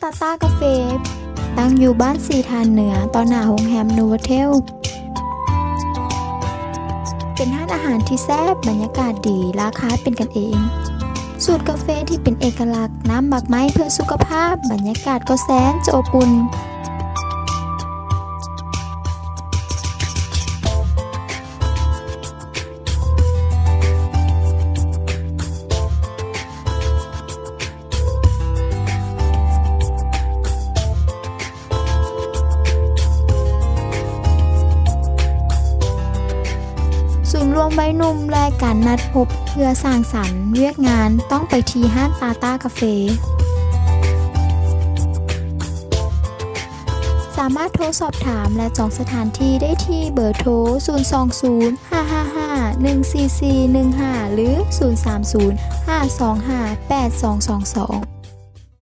ຕາຕາກາເຟ ຕັ້ງຢູ່ບ້ານສີທານເໜືອ ຕໍ່ໜ້າໂຮງແຮມໂນໂວເທວ. ເປັນຮ້ານອາຫານທີ່ແຊບ, ບັນຍາກາດດີ, ລາຄາເປັນກັນເອງ. ສູດກາເຟທີ່ເປັນເອກະລັກ, ນ້ຳໝາກໄມ້ເພື່ອສຸຂະພາບ, ບັນຍາກາດກໍແສນຈະອົບອຸ່ນ. ສູນລວມໄວໜຸ່ມ ແລະ ການນັດພົບເພື່ອສ້າງສັນວຽກງານ ຕ້ອງໄປທີ່ຮ້ານຕາຕາກາເຟ. ສາມາດໂທສອບຖາມ ແລະ ຈອງສະຖານທີ່ໄດ້ທີ່ເບີໂທ ສູນສອງສູນ ຫ້າຫ້າຫ້າ ໜຶ່ງສີ່ສີ່ໜຶ່ງຫ້າ ຫຼື ສູນສາມສູນ ຫ້າສອງຫ້າ ແປດສອງສອງສອງ.